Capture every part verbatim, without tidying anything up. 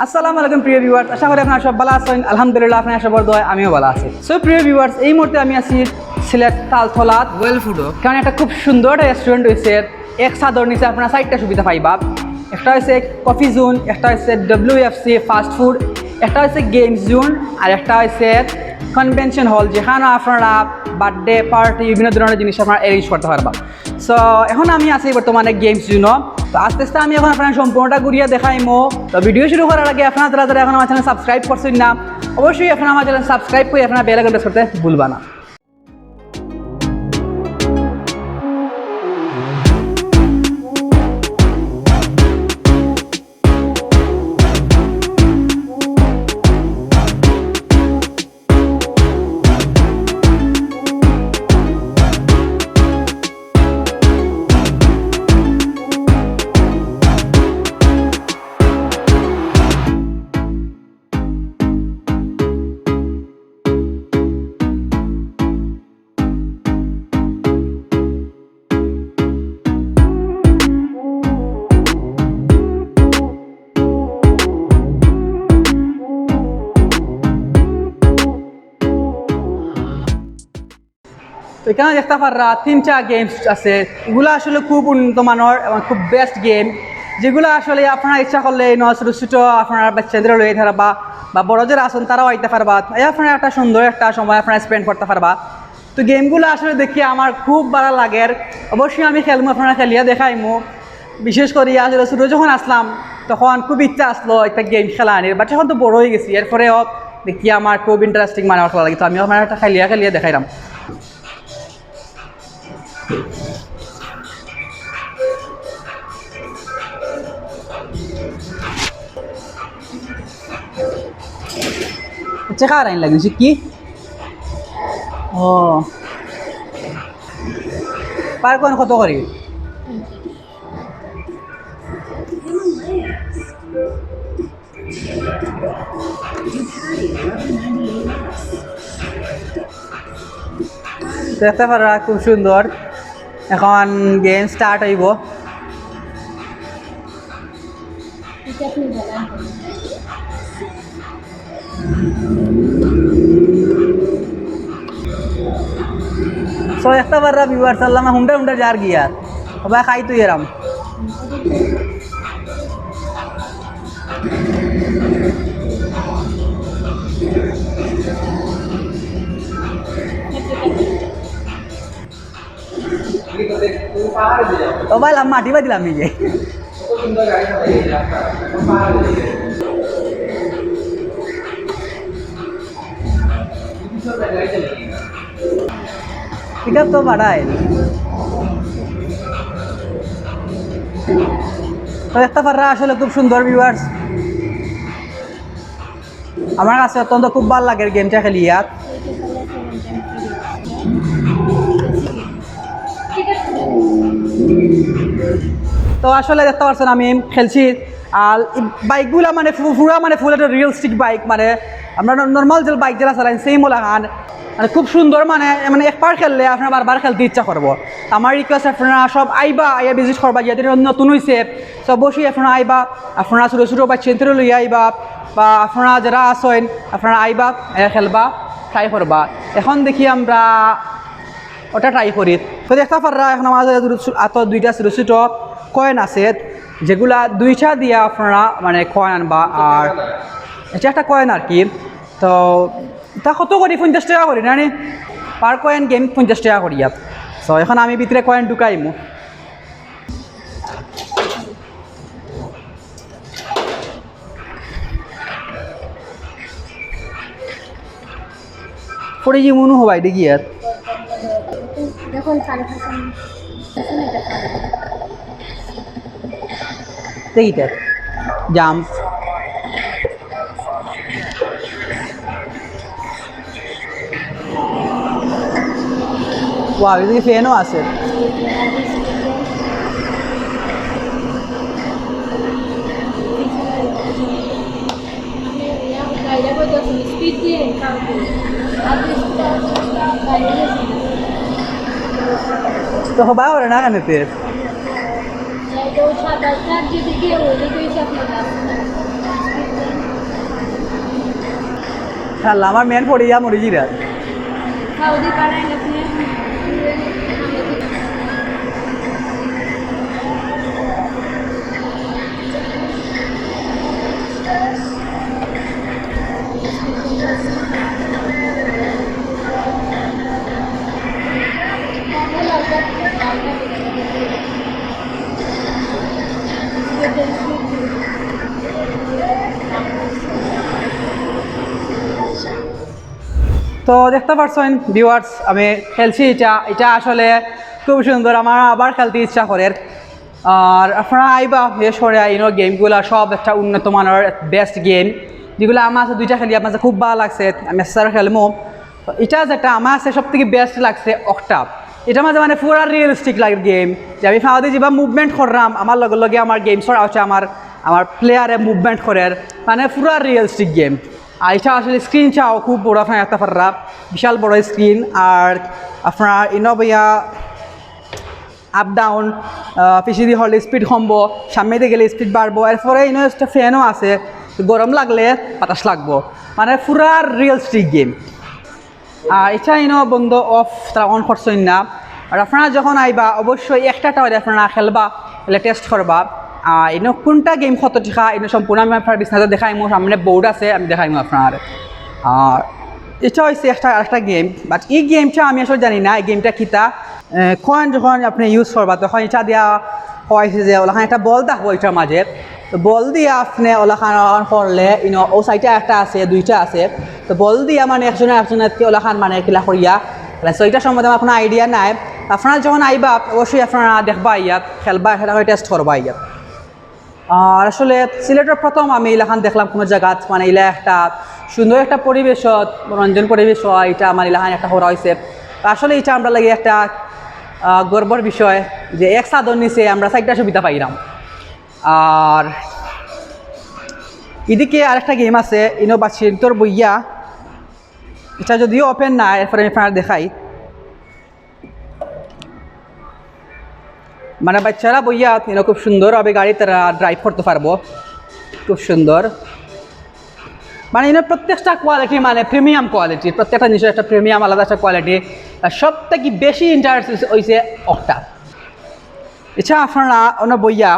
আসসালামু আলাইকুম প্রিয় ভিউয়ার্স, আশা করি আপনারা সব ভালা আছইন। আলহামদুলিল্লাহ, আপনারা সবার দোয়ায় আমিও ভালা আছি। So প্রিয় ভিউয়ার্স, এই মুহূর্তে আমি আছি সিলেট তালতলাত ওয়েল ফুডো। কারণ একটা খুব সুন্দর একটা রেস্টুরেন্ট অইছে, এক ছাদর নিচে আপনারা চাইরটা সুবিধা পাইবা। একটা অইছে কফি জোন, একটা অইছে ডব্লিউএফসি ফাস্ট ফুড, একটা অইছে গেমস জোন, আর একটা অইছে কনভেনশন হল, যেখানো আপনারা বার্থডে পার্টি বিভিন্ন ধরনের জিনিস আপনারা অ্যারেঞ্জ করতা পারবা। So এখন আমি আছি বর্তমানে গেমস জোনো। তো আস্তে আস্তে আমি এখন আপনারারে সম্পূর্ণটা ঘুরিয়া দেখাইমু। তো ভিডিও শুরু করার আগে আপনারা যারা যারা এখন আমার চ্যানেল সাবস্ক্রাইব করছইন না, অবশ্যই আপনারা আমার চ্যানেল সাবস্ক্রাইব করি আপনারা বেল আইকন প্রেস করতে ভুলবা না। তো এখানো দেখতা পাররা তিনটা গেমস আছে, এগুলা আসলে খুব উন্নত মানর এবং খুব বেস্ট গেম, যেগুলা আসলে আপনারা ইচ্ছা করলে এই নয় ছোটো ছোটো আপনারা বাচ্চাদেরও লইয়া আইতা পারবা বা বড় যারা আছইন তারাও আইতা পারবা। এই আপনারা একটা সুন্দর একটা সময় আপনারা স্পেন্ড করতা পারবা। তো গেমগুলা আসলে দেখিয়া আমার খুব ভালা লাগের, অবশ্যই আমি খেলমু, আপনারারে খেলিয়া দেখাইমু। বিশেষ করি আসলে ছোটো যখন আছলাম তখন খুব ইচ্ছা আছলো একটা গেম খেলানির, but এখন তো বড় অইগেছি, এরপরেও দেখিয়া আমার খুব ইন্টারেস্টিং মানে ভালা লাগে। তো আমি আপনারারে একটা খেলিয়া খেলিয়া দেখাইরাম। আচ্ছা, কার আইন লাগিছে কি? ও, পার কইন কত করি? দেখতা পাররা খুব সুন্দর। এখন গেম স্টার্ট অইবো। So দেখতা পাররা ভিউয়ার্স, আল্লামা হুন্ডা হুন্ডা যার গিয়া, ওবা খাই তুই এরাম। ও ভাই, লাম মাটি বাদিলাম নিজে। এটা তো বাড়ায়। তো দেখতা পাররা আসলে খুব সুন্দর ভিউয়ার্স। আমার কাছে অত্যন্ত খুব ভালা লাগের গেমটা খেলিয়া। তো আসলে দেখতা পারছইন আমি খেলছি, আর ই বাইকগুলা মানে ফু-, পুরা মানে ফুল একটা রিয়েলিস্টিক বাইক, মানে আমরা ন-, নরমাল যে বাইক যেলা চালাইন সেম ওলাখান, মানে খুব সুন্দর, মানে, মানে একবার খেললে আপনার বারবার খেলতে ইচ্ছা করবো। আমার রিকোয়েস্ট আপনারা সব আইবা, আইয়া ভিজিট করবা, যেহেতু নতুন অইছে, তো অবশ্যই আপনারা আইবা, আপনারা ছোটো ছোটো বাচ্চাইন্তরে লইয়া আইবা, বা আপনারা যারা আছইন আপনারা আইবা, আইয়া খেলবা, ট্রাই করবা। এখন দেখি আমরা ওটা ট্রাই করি। তো দেখতা পাররা এখন আমার আতো দুইটা ছোটো ছোটো কয়েন আছে, যেগুলা দুইটা দিয়া আপনারা মানে কয়েন আনবা। আর এটা একটা কয়েন আর কি। তো এটা কত করি? পঞ্চাশ টেকা করি না নি? পার কয়েন গেম পঞ্চাশ টেকা করি ইয়াত। তো এখন আমি ভিতরে কয়েন ঢুকাইমু। পড়ে যে মনু হবাই দেখি আর। দেখুন, কানে ফাঁসেন। দেখি এটা। জাম্প। ওয়াও, এদিকে ফ্যানও আছে। তো হবা ওরা না কেন তে? সাদা ট্রাক যদি কেউ হইলে তো এই সাথে না। শালা আমার মেন পড়িয়া মরি গিরা। তো দেখতা পারছইন ভিউয়ার্স, আমি খেলছি ইটা, ইটা আসলে খুব সুন্দর, আমার আবার খেলতে ইচ্ছা করের। আর আপনারা আইবা, বিশেষ করি ইনো গেমগুলা সব একটা উন্নত মানর বেস্ট গেম, যেগুলা আমার আছে দুইটা খেলি, আমার কাছে খুব ভালা লাগছে, আমি আস্তে আরো খেলমু। তো ইটা যেটা আমার আছে সব থাকি বেস্ট লাগছে অক্টাপ। ইটার মাঝে মানে পুরা রিয়েলিস্টিক লাগে গেম, যে আমি ফাওদি যেবা মুভমেন্ট কররাম, আমার লগে লগে আমার গেম সরা হচ্ছে, আমার আমার প্লেয়ারে মুভমেন্ট করের, মানে পুরা রিয়েলিস্টিক গেম। আর ইটা আসলে স্ক্রিনটাও খুব বড়, আপনারা দেখতা পাররা, বিশাল বড় স্ক্রিন। আর আপনারা ইনো বইয়া আপ ডাউন, পিছেদি হলে স্পিড কমবো, সামনেদি গেলে স্পিড বাড়বো। এরপরে ইনো একটা ফ্যানও আছে, তো গরম লাগলে বাতাস লাগবো, মানে পুরা রিয়েলিস্টিক গেম। আর ইটা ইনো বন্ধ অফ তারা অন করছইন না। আর আপনারা যখন আইবা অবশ্যই একটা টাওয়ারে আপনারা খেলবা, খেলে টেস্ট করবা। আর ইনো কোনটা গেম কত টেকা, ইনো সম্পূর্ণ আমি আপনার বিছনাতে দেখাইমু, সামনে বোর্ড আছে, আমি দেখাইমু আপনার। আর ইটা হইছে একটা আরেকটা গেম, বাট এই গেমটা আমি আসলে জানি না এই গেমটা কিতা। কয়েন যখন আপনি ইউজ করবা তখন ইটা দিয়া হয়েছে যে ওলাখান একটা বল থাকবো ইটার মাঝে, তো বল দিয়া আপনি ওলাখান ওলাখান করলে ইনো ও সাইডে একটা আছে, দুইটা আছে, তো বল দিয়া মানে একজনে একজনে কি ওলাখান মানে কিলা করিয়া, মানে সো ইটার সম্বন্ধে আমার কোনো আইডিয়া নাই। আপনারা যখন আইবা অবশ্যই আপনারা দেখবা ইয়াত, খেলবা, সেটা করে টেস্ট করবা ইয়াত। আর আসলে সিলেটের প্রথম আমি ইলাখান দেখলাম কোনো জায়গাত, মানে ইলা একটা সুন্দর একটা পরিবেশ, মনোরঞ্জন পরিবেশ, এটা আমার ইলাখান একটা করা হয়েছে। তো আসলে এটা আমরা লাগে একটা আহ, গর্বর বিষয় যে এক ছাদর নিচে আমরা চারটা সুবিধা পাইলাম। আর এদিকে আরেকটা গেম আছে, ইনো বাচ্চাইন্তর বইয়া, এটা যদিও ওপেন না, এরপরে আমি আপনার দেখাই। মানে বাচ্চারা বইয়া ইনো খুব সুন্দরভাবে গাড়ি তারা ড্রাইভ করতে পারবো, খুব সুন্দর। মানে ইনো প্রত্যেকটা কোয়ালিটি মানে প্রিমিয়াম কোয়ালিটি, প্রত্যেকটা জিনিসের একটা প্রিমিয়াম আলাদা একটা কোয়ালিটি। আর সব থেকে বেশি ইন্টারেস্ট হইছে অক্টাপ। ইচ্ছা আপনারা অন্য বইয়া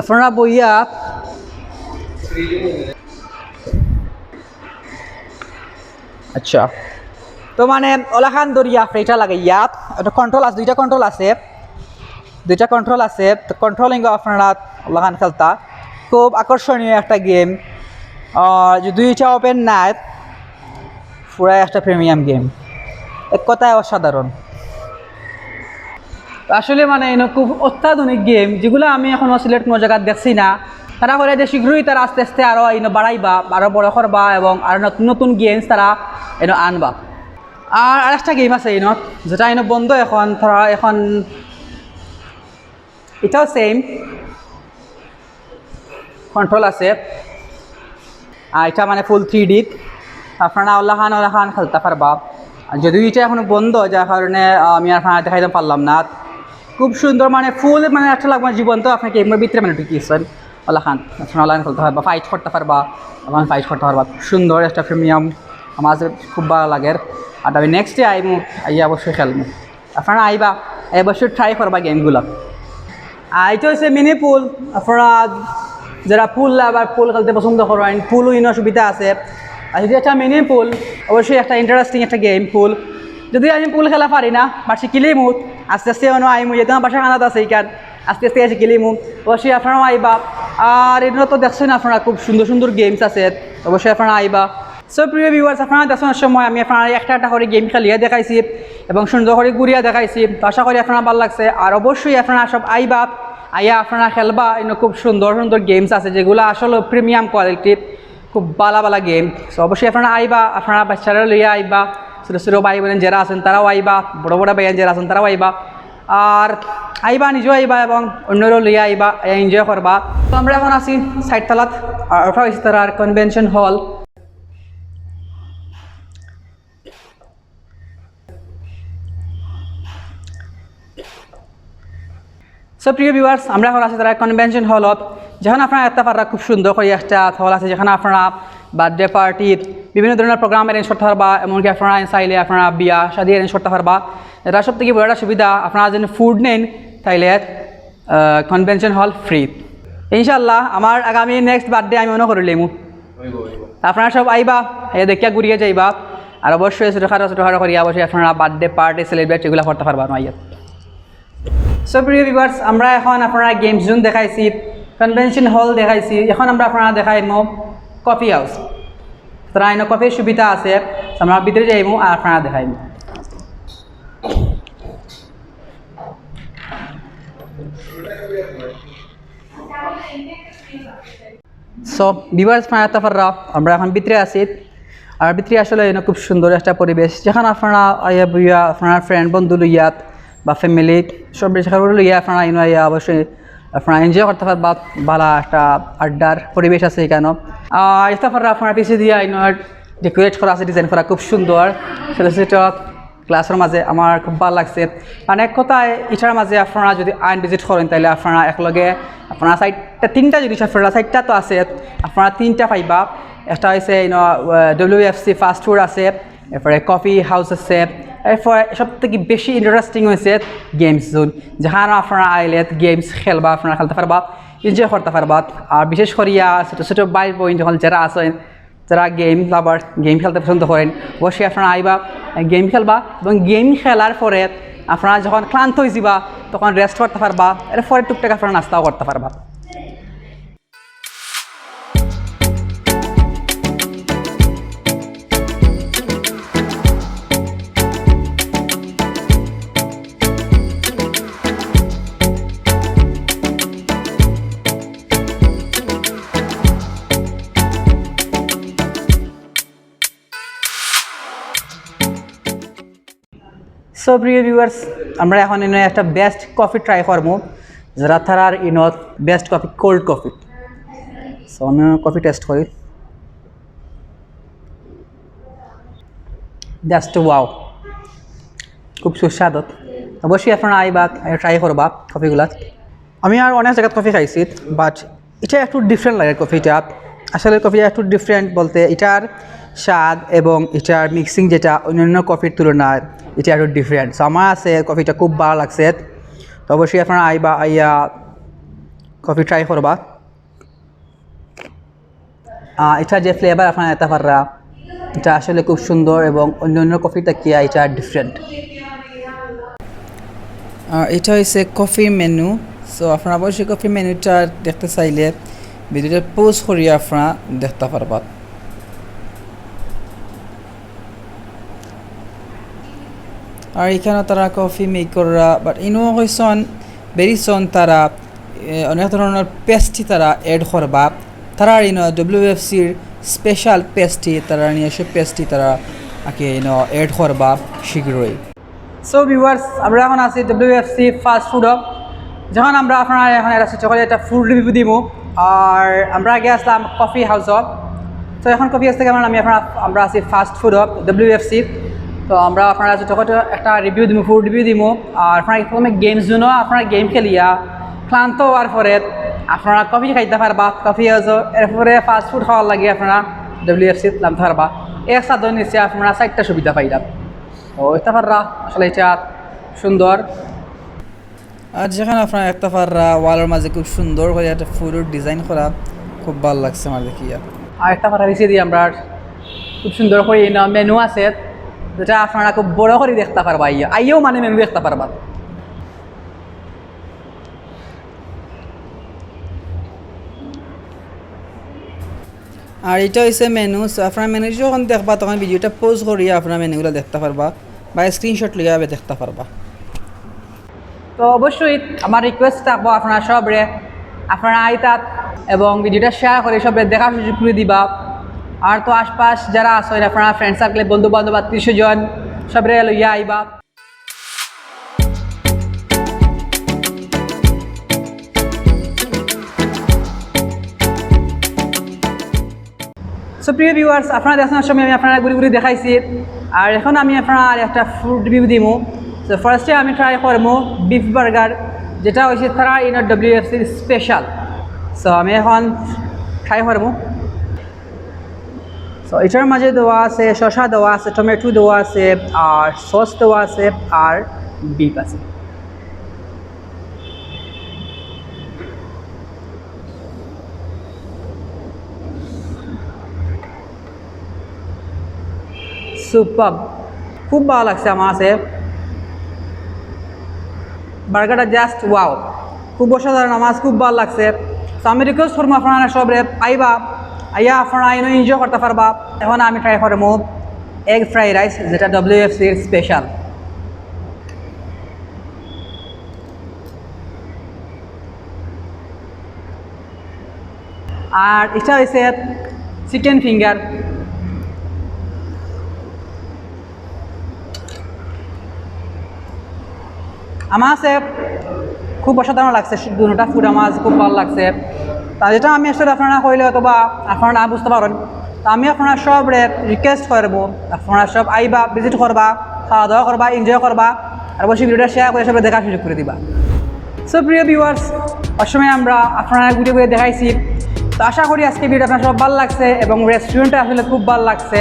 আপনারা বইয়া, আচ্ছা, তো মানে ওলাখান দরিয়া ফ্রেটা লাগাইয়া, একটা কন্ট্রোল আছে, দুইটা কন্ট্রোল আছে, দুইটা কন্ট্রোল আছে, তো কন্ট্রোলিং আপনারা ওলাখান খেলতা খুব আকর্ষণীয় একটা গেম। আর যদি দুইটা ওপেন নাই, পুরা একটা প্রিমিয়াম গেম, এক কথায় অসাধারণ। আসলে মানে ইনো খুব অত্যাধুনিক গেম, যেগুলো আমি এখনো সিলেট কোনো জায়গায় দেখছি না। তারা করে যে শীঘ্রই তারা আস্তে আস্তে আরো ইনো বাড়াইবা, আরো বড় করবা এবং আরো নতুন নতুন গেমস তারা ইনো আনবা। আর আরেকটা গেম আছে ইনো, যেটা ইনো বন্ধ এখন, তারা এখন এটাও সেম কন্ট্রোল আছে। আর এটা মানে ফুল থ্রি ডি, আপনারা ওলাখান ওলাখান খেলতে পারবা। আর যদিও এটা এখনো বন্ধ, যার কারণে আহ, আমি আপনারা দেখাইতে পারলাম না। খুব সুন্দর, মানে ফুল মানে একটা লাগবে জীবন্ত, আপনাকে গেমের ভিতরে মানে ঢুকিয়েছেন। ওলাখান আপনারা ওলাখান খেলতে পারবা, ফাইট করতে পারবা, ওলাখান ফাইট করতে পারবা। খুব সুন্দর একটা প্রিমিয়াম, আমার কাছে খুব ভালো লাগে। আর আমি নেক্সট ডে আইমু, আইয়া অবশ্যই খেলমু। আপনারা আইবা, এই বছর ট্রাই করবা গেমগুলো। আর এটা হচ্ছে মিনি পুল। আপনারা যারা পুল লাভার, পুল খেলতে পছন্দ করেন, পুলও ইনো সুবিধা আছে। আর যদি একটা মিনি পুল, অবশ্যই একটা ইন্টারেস্টিং একটা গেম পুল। যদি আমি পুল খেলা পারি না, বাট শিখিলিমু, আস্তে আস্তে অনো আইমু, যেহেতু আমার বাসা কানাডাত আছে, এখান আস্তে আস্তে শিখিলিমু। অবশ্যই আপনারাও আইবা। আর এগুলো তো দেখছেন আপনারা, খুব সুন্দর সুন্দর গেমস আছে, অবশ্যই আপনারা আইবা। সো প্রিয় ভিউয়ার্স, আপনারা দেখার সময় আমি আপনারা একটা একটা করে গেম খেলিয়া দেখাইছি এবং সুন্দর করে ঘুরিয়া দেখাইছি। তো আশা করি আপনারা ভালো লাগছে। আর অবশ্যই আপনারা সব আইবা, আইয়া আপনারা খেলবা। ইনো খুব সুন্দর সুন্দর গেমস আছে, যেগুলো আসলে প্রিমিয়াম কোয়ালিটি, খুব ভালো ভালো গেম। তো অবশ্যই আপনারা আইবা, আপনারা বাচ্চারা লইয়া আইবা, ছোটো ছোটো ভাই বোন যারা আছেন তারাও আইবা, বড় বড় ভাই যারা আছেন তারাও আইবা। আর আইবা, নিজেও আইবা এবং অন্যরাও লইয়া আইবা, এনজয় করবা। তো আমরা এখন আছি সাইড তালাত, আর ওটা হচ্ছে তার কনভেনশন হল। তো প্রিয় ভিউয়ার্স, আমরা এখন আছি তারা কনভেনশন হলত, যেখানে আপনারা দেখতা পাররা খুব সুন্দর করি একটা হল আছে, যেখানে আপনারা বার্থডে পার্টি, বিভিন্ন ধরনের প্রোগ্রাম অ্যারেঞ্জ করতা পারবা। এমনকি আপনারা চাইলে আপনারা বিয়া শাদী অ্যারেঞ্জ করতা পারবা। এটা সব থাকি বড় একটা সুবিধা, আপনারা যদি ফুড নেইন তাইলে কনভেনশন হল ফ্রি। ইনশাআল্লাহ আমার আগামী নেক্সট বার্থডে আমি অনো করি লইমু। আপনারা সব আইবা, আইয়া দেখিয়া ঘুরিয়া যাইবা। আর অবশ্যই ছোটোখাটো ছোটোখাটো করিয়া অবশ্যই আপনারা বার্থডে পার্টি সেলিব্রেট এগুলা করতা পারবা না আইয়া। সো প্রিয় ভিউয়ার্স, আমরা এখন আপনারা গেমস জোন দেখাইছি, কনভেনশন হল দেখাইছি, এখন আমরা আপনারা দেখাইমু কফি হাউস। তারা ইনো কফির সুবিধা আছে, আমরা ভিতরে যাইমু আর আপনারা দেখাইমু। সো ভিউয়ার্স, আপনারা দেখতা পাররা আমরা এখন ভিতরে আছি। আর ভিতরে আসলে ইনো খুব সুন্দর একটা পরিবেশ, যেখানে আপনারা আইয়া বইয়া আপনারা ফ্রেন্ড বন্ধু লইয়া বা ফ্যামিলি সব সেখানে লইয়া আপনারা ইনো আইয়া অবশ্যই আপনারা এনজয় করতা পারবা। ভালা একটা আড্ডার পরিবেশ আছে এখানে। আর দেখতা পাররা আপনারা পিছে দিয়া ইনো ডেকোরেট করা আছে, ডিজাইন করা খুব সুন্দর, ছোটো ছোটো গ্লাসর মাঝে। আমার খুব ভালা লাগছে। মানে এক কথায় ইটার মাঝে আপনারা যদি আইন ভিজিট করেন তাইলে আপনারা একলগে আপনারা চাইরটা তিনটা জিনিস আপনারা চাইরটা তো আছে, আপনারা তিনটা পাইবা। একটা হইছে ইনো ডব্লিউএফসি ফাস্ট ফুড আছে, এরপরে কফি হাউস আছে, এরপরে সব থাকি বেশি ইন্টারেস্টিং হইছে গেমস জোন, যেখানে আপনারা আইলে গেমস খেলবা, আপনারা খেলতা পারবা, এনজয় করতা পারবা। আর বিশেষ করিয়া ছোটো ছোটো ভাই বোন যখন যারা আছেন, যারা গেম লাভার, গেম খেলতে পছন্দ করেন, অবশ্যই আপনারা আইবা, গেম খেলবা এবং গেম খেলার পরে আপনারা যখন ক্লান্ত হয়ে যাবা তখন রেস্ট করতা পারবা, এরপরে টুকটাক আপনারা নাস্তাও করতা পারবা। সো প্রিয় ভিউয়ার্স, আমরা এখন ইনো একটা বেস্ট কফি ট্রাই করমু, যারা তারার ইনো best coffee, cold coffee. So আমি কফি টেস্ট করি। জাস্ট ওয়াও, খুব সুস্বাদু। অবশ্যই আপনারা আইবা, ট্রাই করবা কফিগুলা। আমি আর অনেক জাগাত কফি খাইছি, বাট ইটা একটু ডিফারেন্ট লাগে কফিটা। আসলে কফিটা একটু ডিফারেন্ট বলতে ইটার স্বাদ এবং ইটার মিক্সিং যেটা অন্যান্য কফির তুলনায় ইটা একটু ডিফারেন্ট। সো আমার আছে কফিটা খুব ভালা লাগছে। তো অবশ্যই আপনারা আইবা, আইয়া কফি ট্রাই করবা। আহ, ইটা যে ফ্লেভার আপনারা দেখতা পাররা, ইটা আসলে খুব সুন্দর এবং অন্যান্য কফি থাকিয়া ইটা ডিফারেন্ট। আর ইটা হইছে কফি মেনু। সো আপনারা অবশ্যই কফি মেনুটা দেখতে চাইলে ভিডিওটা পজ করিয়া আপনারা দেখতা পারবা। আর ইখানো তারা কফি মেক কররা, বাট ইনো কইছন ভেরি সুন তারা, এ, অনেক ধরনের পেস্ট্রি তারা অ্যাড করবা। তারা ইনো ডব্লিউএফসির স্পেশাল পেস্ট্রি, তারা নিজস্ব পেস্ট্রি তারা আগে ইনো অ্যাড করবা শীঘ্রই। সো ভিউয়ার্স, আমরা এখন আছি ডব্লিউএফসি ফাস্ট ফুড হাব, যেখানে আমরা আপনারা এখন একটা ছোটো করে একটা ফুড রিভিউ দিমু। আর আমরা আগে আসলাম কফি হাউস হাব, তো এখন কফি হাউস থেকে আমরা নামি আপনারা, আমরা আছি ফাস্ট ফুড হাব ডব্লিউএফসি। তো আমরা আপনারা ছোটো করে একটা রিভিউ দিমু, ফুড রিভিউ দিমু। আর আপনারা প্রথমে গেমস জোনো আপনারা গেম খেলিয়া ক্লান্ত হওয়ার পরে আপনারা কফি খাইতা পারবা কফি হাউস হাব, এরপরে ফাস্ট ফুড খাওয়ার লাগি আপনারা ডব্লিউএফসিত নামতা পারবা। এক ছাদর নিচে আপনারা চাইরটা সুবিধা পাইরা। তো দেখতা পাররা আসলে ইটা সুন্দর। আর যেখানে আপনারা দেখতা পাররা ওয়ালর মাঝে খুব সুন্দর করি একটা ফুলর ডিজাইন করা, খুব ভালা লাগছে আমার দেখিয়া। আর দেখতা পাররা পিছেদি আমরার খুব সুন্দর করি ইনো মেনু আছে, যেটা আপনারা খুব বড় করি দেখতা পারবা, আইয়া, আইয়াও মানে মেনু দেখতা পারবা। আর ইটা হইছে মেনু। সো আপনারা মেনু যখন দেখবা তখন ভিডিওটা পজ করিয়া আপনারা মেনুগুলা দেখতা পারবা বা স্ক্রিনশট লইয়া দেখতা পারবা। তো অবশ্যই আমার রিকোয়েস্ট থাকবো আপনারা সবরে, আপনারা আইতা এবং ভিডিওটা শেয়ার করি সবরে দেখার সুযোগ করি দিবা। আর তো আশপাশ যারা আছইন আপনারা ফ্রেন্ড সার্কেলে বন্ধু বান্ধব আত্মীয় স্বজন সবরে লইয়া আইবা। সো প্রিয় ভিউয়ার্স, আপনারা দেখার সময় আমি আপনারা ঘুরি ঘুরি দেখাইছি, আর এখন আমি আপনারা আর একটা ফুড রিভিউ দিমু। তো ফার্স্টে আমি ট্রাই করমু বিফ বার্গার। যেটা হইছে তারা ইনো ডব্লিউএফসির স্পেশাল। সো আমি এখন ট্রাই করমু। সো এটার মাঝে দেওয়া আছে, শসা দেওয়া আছে, টমেটো দেওয়া আছে, আর সস দেওয়া আছে, আর বিফ আছে। সুপার, খুব ভালা লাগছে আমার কাছে। বার্গারটা just wow, খুব অসাধারণ আমার কাছে, খুব ভালা লাগছে। তো আমি রিকোয়েস্ট করমু আপনারা সবরে আইবা, আইয়া আপনারা ইনো এনজয় করতা পারবা। এখন আমি ট্রাই করমু এগ ফ্রাইড রাইস, যেটা ডব্লিউএফসির স্পেশাল। আর এটা হইছে চিকেন ফিঙ্গার। আমার কাছে খুব অসাধারণ লাগছে, দুটা ফুড আমার কাছে খুব ভালা লাগছে। তা যেটা আমি আসলে আপনারা কইলে অথবা আপনারা না বুঝতা পারইন, তা আমি আপনারা সবরে রিকোয়েস্ট করমু, আপনারা সব আইবা, ভিজিট করবা, খাওয়া দাওয়া করবা, এনজয় করবা, আর অবশ্যই ভিডিওটা শেয়ার করি সবরে দেখার সুযোগ করি দিবা। সো প্রিয় ভিউয়ার্স, অসময় আমরা আপনারারে ঘুরে ঘুরে দেখাইছি। তো আশা করি আজকে ভিডিওটা আপনারা সব ভালা লাগছে এবং রেস্টুরেন্টটা আসলে খুব ভালা লাগছে।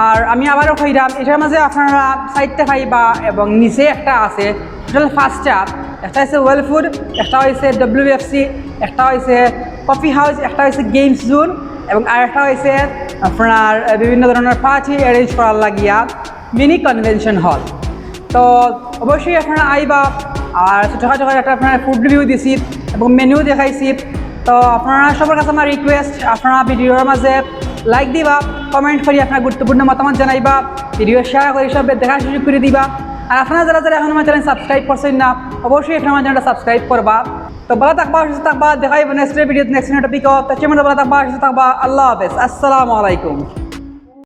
আর আমি আবারও কইরাম, এটার মাঝে আপনারা সাইডটা পাইবা এবং নিচে একটা আছে, টোটাল পাঁচটা। একটা হইছে ওয়েল ফুড, একটা হইছে ডব্লিউএফসি, একটা হইছে কফি হাউস, একটা হইছে গেমস জোন, এবং আরেকটা হইছে আপনার, আহ, বিভিন্ন ধরনের পার্টি অ্যারেঞ্জ করার লাগিয়া মিনি কনভেনশন হল। তো অবশ্যই আপনারা আইবা। আর ছোটোখাটো করে একটা আপনারা ফুড রিভিউ দিছি এবং মেনু দেখাইছি। তো আপনারা সবার কাছে আমার রিকোয়েস্ট, আপনারা ভিডিওর মাঝে লাইক দিবা, কমেন্ট করি আপনার গুরুত্বপূর্ণ মতামত জানাইবা, ভিডিও শেয়ার করি সবরে দেখার সুযোগ করি দিবা। আর আপনারা যারা যারা এখন আমার চ্যানেল সাবস্ক্রাইব করছেন না, অবশ্যই এখন আমার চ্যানেলটা সাবস্ক্রাইব করবা। তো ভালা থাকবা, সুস্থ থাকবা, দেখা হইব নেক্সট ভিডিও, নেক্সট টপিক। তো সে ভালা থাকবা, সুস্থ থাকবা। আল্লাহ হাফেজ, আসসালামু আলাইকুম।